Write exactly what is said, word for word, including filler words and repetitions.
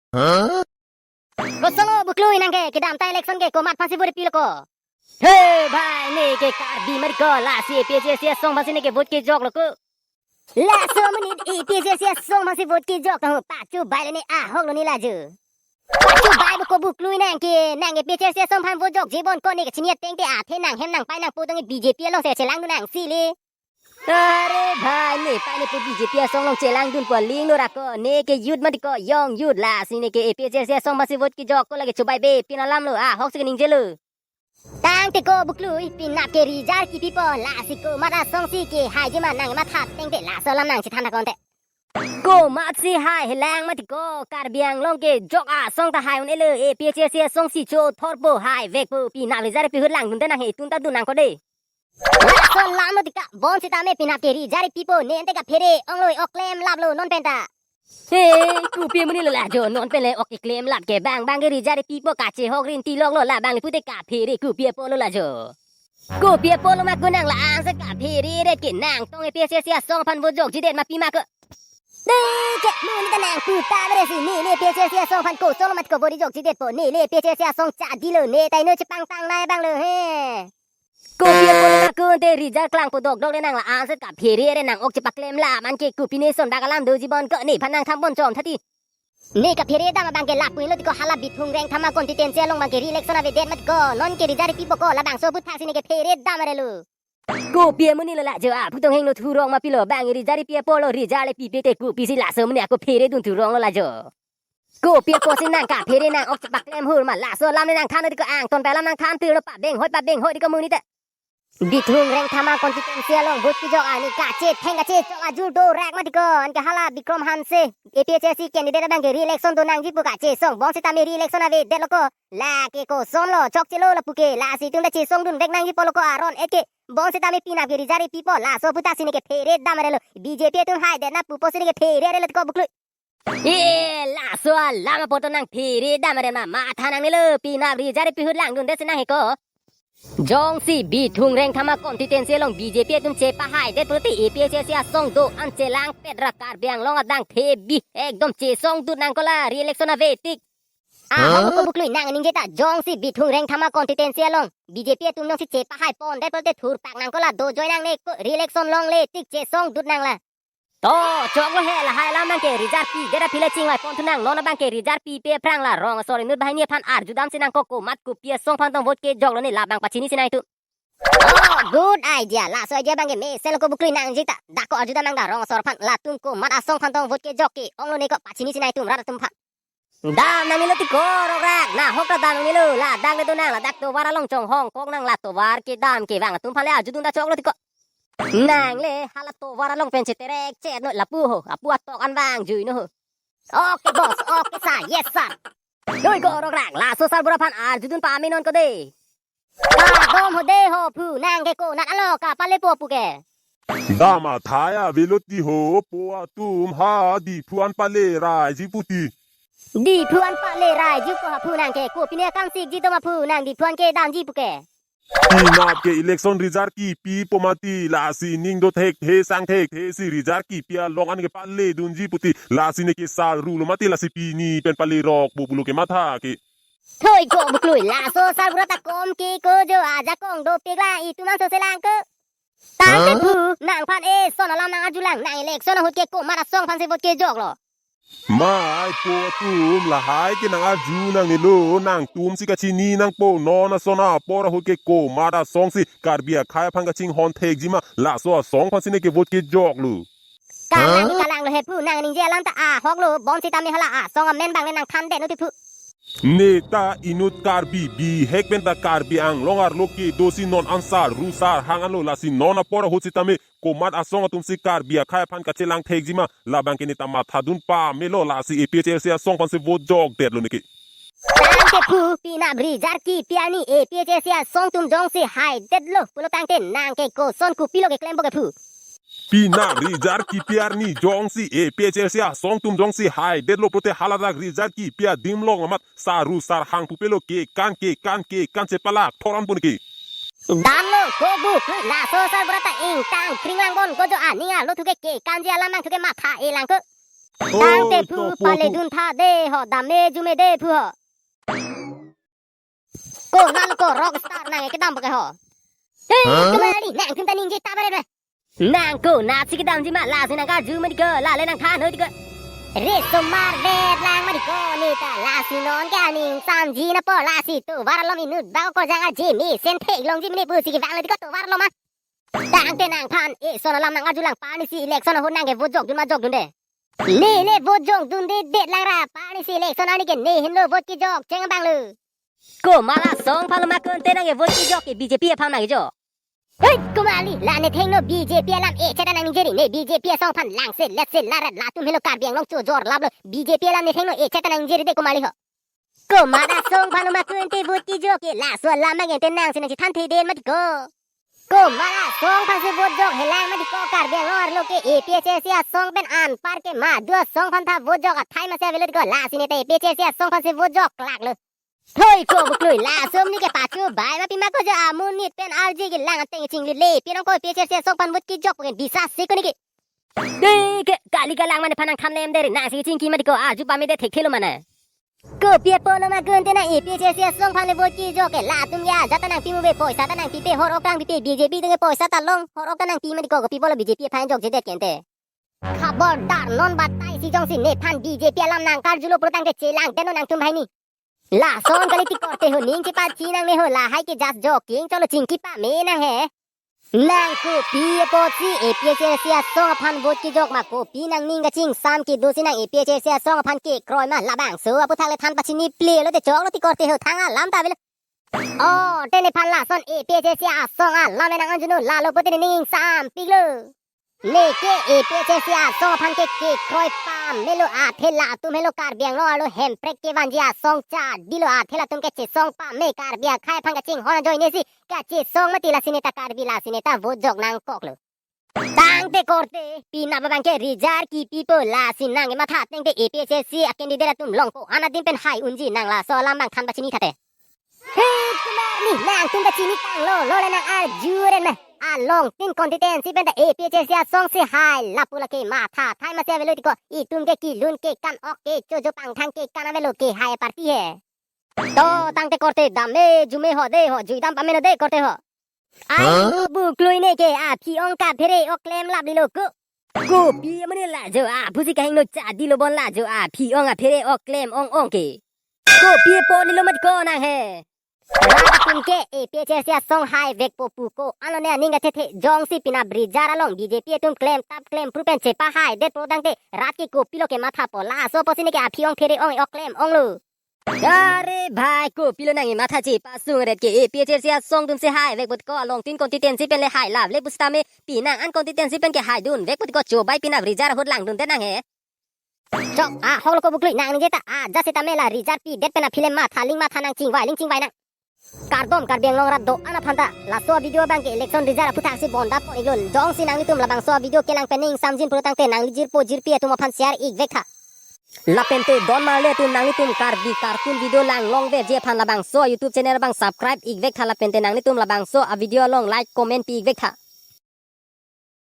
Kosonlo buklui nang ke, kedamtang election ke komat aphansi vote pilo ko? He bhai, ne ke Karbi mari ko, lasi A P H L C asong aphansi ne ke vote kejok lo ko. Laso amonit A P H L C asong aphansi vote kejok ta ho, pachobai le ne ahok lo ne la jo. Pachobai bo ko buklui nang ke, nang A P H L C asong aphan vote jokji bon ko, ne ke chini ateng te athe nanghem nangpai nangpo tong B J P along si chelangdun nangsi le. Are bhai, ne pai ne pu B J P asong along chelangdunpo, aling lo ra ko, ne ke youth mati ko, young youth, lasi ne ke A P H L C asong aphansi vote kejok ko, lake chobai be, pin alam lo, ahok si keningjelo. Tangte ko buklui, penap ke result kipipo, lasi komat asong si kehaiji ma, nang matha tengte laso alam nang chethan thakon te. Komat si hai helang mati ko, Karbi Anglong kejok asong ta hai un-elo, A P H L C asong si chothorpo, haivekpo, penap result pihut langdun te nang he tun ta dun nang ko de. Laso alam lo tik ta, bonsitame penap ke result pipo, ne ante kaphere ong lo, ok klemlap lo non pen ta. He, kopi amonit lo la jo, non pen le ok keklemlap ke, bang bang ke result pipo, kachehok rinti lok lo, labang le pute kaphere kopi apotlo la jo. Kopi apotlo ma ko, nang la-an si kaphere ret ke, nangtong A P H L C asong aphan vote jokjidet ma pi ma ko. De, ke, mo ne ta nang pu ta bere si, ne le A P H L C asong aphan kosonlo mat ko vote jokjidetpo, ne le A P H L C asong chadilo, ne ta ino chepangtang nai bang lo he. Kopi apotlo ma ko, ante result klangpo dokdok le nang la-an si kaphere re, nang ok chepaklemlap man ke, kopi ne son bak alam doji bon ko, nephan nang tham bon chom thati. Ne kaphere dam abang ke lapu-inlo tik ko, hala Bithung Rengthama constituency along abang ke re-election avedet mat ko, non ke result pipo ko, labangso aphuthak si ne ke phere dam arelo. Kopi amonit lo la jo, aphu tongheng lo thurong ma pilo, bang result pi apotlo, result le pipe te kopisi laso amonit ako phere dun thurong lo la jo. Kopi apotsi nang kaphere, nang ok chepaklem hur ma, laso alam ne nang than tik ko, angton pen alam nang than tirlo, pabeng hoi pabeng hoi tik ko amonit ta. Bithung Rengthama constituency along vote kejok arni kachetheng kachechok ajur dorak mati ko, anke hala Bikram Hanse, A P H L C candidate abang ke re-election do nangji pu kachesong, bonsitame re-election avedetlo ko, lake kosonlo, chokchelo lapu ke, lasi itum ta chesongdun vek nangji pulo ko aron et ke, bonsitame penap ke result pipo, laso aphuthak si ne ke phere dam arelo, B J P atum haidet nang pupo si ne ke phere arelo tik ko buklui. E, laso alam apot nang phere dam are ma, matha nangnelo, penap result pihut langdundet si nang he ko. Jongsi Bithung Rengthama constituency along B J P atum chepahaidet pulote A P H L C asong do-an chelangpet ra Karbi Anglong adang thebih ekdom chesongdun nang ko la, re-election ave tik. Ahok ko buklui, nang ningje ta, jongsi Bithung Rengthama constituency along B J P atum jongsi chepahaipondet pulote thurpak nang ko la, dojoi nangne ko, re-election longle tik chesongdun nang la. To, choklo he, lahai alam abang ke result pidet aphi le chingvaiponthu nang, non abang ke result pipe aphrang la rong asor inut banghini aphan arjudam si nang ko, komat kopi asong aphan tong vote kejoklo ne, labang pachini si nang itum. Oh, good idea. Laso idea abang ke mesen lo ko buklui, nang ningje ta. Dak ko arjudam nang da rong asor aphan, latum komat asong aphan tong vote kejok ke-onglo ne ko, pachini si nang itum rat atum aphan. Dam nangnelo tik ko, Rokrak, nahok ta dam nangnelo, ladak le do nang, ladak tovar along chonghong kok nang, la tovar kedam kevang atum aphan le arjudun ta choklo tik ko. Nang le hala tovar along pen cheterek chet noi lapu ho, apu atok an vangjui no ho. Okay boss, okay sir, yes sir. Doi ko Rokrak, laso sarbura aphan arjudun pame non ko de. Kadom ho de ho phu, nang ke konat alo kapalepo pu ke. Dam athai avelo ti ho, po atum ha Diphu an paleraiji pu ti. Diphu an paleraiji ko ha phu, nang ke kopine akam sikji do ma phu, nang Diphu an kedamji pu ke. Penap ke election result kipipo mati, lasi ning do thekthe sang thekthe si result kipi along an ke paledunji pu ti, lasi ne ke sarru lo mati, lasi pini pen palerokpo pulo ke matha ke. Thoi ko buklui, laso sarbura ta kom ke ko jo, ajakong dopik la itum nang so selang ko. Tangte phu, nangphan eson alam nang arjulang, nang election ahut ke komat asong aphansi vote kejoklo. Mai po atum, lahai ke nang arju nangnelo, nangtum si kachini nangpo, non ason apor ahut ke komat asong si Karbi akhei aphan kachinghon thekji ma, laso asong aphansi ne ke vote kejoklo. Kalang, kalanglo he phu, nang ningje alam ta ahoklo, bonsitame hala asong amen abang le nang thandet no ti phu. Ne ta inut Karbi bihek pen ta Karbi Anglong arlo kedo si non an sarru sarhang anlo, lasi non apor ahut sitame komat asong atum si Karbi akhei aphan kachelang thekji ma, labang ke ne ta mathadun pamelo, lasi A P H L C asong aphansi vote jokdetlo ne ke. Tangte phu, penap result kipi arni A P H L C asong atum jongsi haidetlo pulo tangte nang ke koson kopilo keklempo ke phu. Penap result kipi arni jongsi A P H L C asong atum jongsi haidetlo pulote haladak result kipi adim along amat sarru sarhang pupelo, kekan kekan kekan chepalak thoran pun ke. Damlo ko buklui, laso sarbura ta ingtang kringlang bon ko jo, aning arlo thu ke kekanji alam abang thu ke matha-e lang ko. Tangte phu, pale dun tha de ho, dam me ju me de phu ho. Ko nang ko rockstar nang ke dam ke ho. Hei, Huh? Kumali, nangtum ta ningje ta bare na. Nang ko nat si kedamji ma, lasi nang karju mati ko, lale nang than hoi ti ko. Re somar det lang mati ko, ne ta lasi non ke aning samji nangpo, lasi tovar alom inut bak ko jang aje mesen theklongji mene pusi kevang lo ti ko tovar alom ma. Tangte nangphan, eh, son alam nang arjulang, pa ni si election ahut nang ke vote jokdun ma jokdunde. Ne le vote jokdunde det lang ra, pa ni si election arni ke ne henlo vote kejok cheng abang lo. Komat asong aphan lo ma kunte nang ke vote kejok ke B J P aphan ma kejok. Hei, Kumali, la ne thengno B J P alam, eh, cheta nang ningje ri, ne B J P asong aphan langse, letse, larat, latum helo Karbi Anglong chojor laplo, B J P alam ne thengno, eh, cheta nang ningje ri de Kumali ho. Komat asong aphan lo ma kunte vote kejok ke, laso alam ma gente nang si nang si than the den mati ko. Komat asong aphan si vote jokhe lang mati ko, Karbi Anglong arlo ke A P H L C asong pen anpar ke madu asong aphan tha vote jok athai ma si avelo ti ko, lasi ne ta A P H L C asong aphan si vote jok lak lo. Thoi ko buklui, laso amni ke pachu bai ma pima ko jo amonit pen arje ke lang ateng chingli le, pirong ko A P H L C asong aphan vote kejok pengen bisa si ko ni ke. De ke kali kalang mane phan nang than lem de ri, nang si chingki mati ko, arju pame de thekthelo mane. Kopi apot lo ma kunte nang A P H L C asong aphan le vote kejok ke, latum ya jata nang pimu be, poisa ta nang pipe, hor ok ta nang pipe, B J P atum ke poisa ta long, hor ok ta nang pi mati ko, kopi apot lo B J P aphan jokje det kente. Khabardar, non batai si jongsi nephan B J P alam nang karjulo pulotangte chelang det non nangtum hai ni. Lason kali ti korte ho, ning chepathi nang ne ho, lahai ke just joking, cholo chingki pame nang he. Nang kopi apotsi A P H L C asong aphan vote kejok ma, kopi nangning kachingsam kedo si nang A P H L C asong aphan kekroi ma, labangso aphuthak le than pachini ple lote choklo ti korte ho, thang alam ta avelo. Oh, te nephan lason A P H L C asong alam le nang arjunon, lalo pote ne ningsam piklo. Neke A P H L C asong aphan ke kekroi pamelo, athe latum helo Karbi Anglong arlo hemprek kevanji asong chadilo, athe latum kechesong pame, Karbi akhei aphan kachinghon ajoine si kachesong mati, lasi ne ta Karbi, lasi ne ta vote jok nangkoklo. Tangte korte, penap abang ke result kipipo, lasi nang kematha atengte A P H L C a candidate atum long ko-an adim pen hai unji, nang laso alam abang than pachini tha te. Hei, Kumali, nangtum ta chini tanglo, lo le nang arju ren ma. Alongtin constituency pen ta A P H L C asong si hai lapu lake matha thai ma si avelo ti ko, itum ke kelun kekan ok, kechojo pangthang kekan avelo, kehai party he. To tangte korte dam me ju me ho de ho, juidam pameno de korte ho. Ai, Huh? Buklui neke aphi ong kaphere ok klem lap lilo ko. Kopi amonit la jo aphusi kahingno chadilo, bon la jo aphi ong aphere ok klem ong ong ke. Kopi apot lilo mati ko nang he. Rat atum ke A P H L C asong hai vekpo pu ko-an lo ne aning kathethe, jongsi penap result along B J P atum klem tap klem phru pen chepahai det pulotangte rat ke kopilo kemathapo, laso apotsi neke aphi ong phere ong ok klem onglo. Are bhai, kopilo nang kematha chepasung ret ke, A P H L C asong atum si hai vekpo ti ko, alongtin constituency pen le hai lap le pusitame, penang an constituency pen ke haidun vekpo ti ko, chobai penap result ahut langdun det nang he. Chok, ahok lo ko Buklui, nang ningje ta, ajat sitame la result pidet pen aphi le matha ling matha nang chingvai ling chingvai nang. Kardom Karbi Anglong rat do-an aphan ta, laso video abang ke election result aphuthak si bonda pon iklo, jongsi nanglitum labangso video kelang pen ningsamjin pulotangte nangli jirpo jirpi atum aphan share ik vek tha. Lapente don marli atum nanglitum Karbi cartoon video lang longverji aphan labangso YouTube channel abang subscribe ik vek tha, lapente nanglitum labangso a video along like comment pi ik vek tha.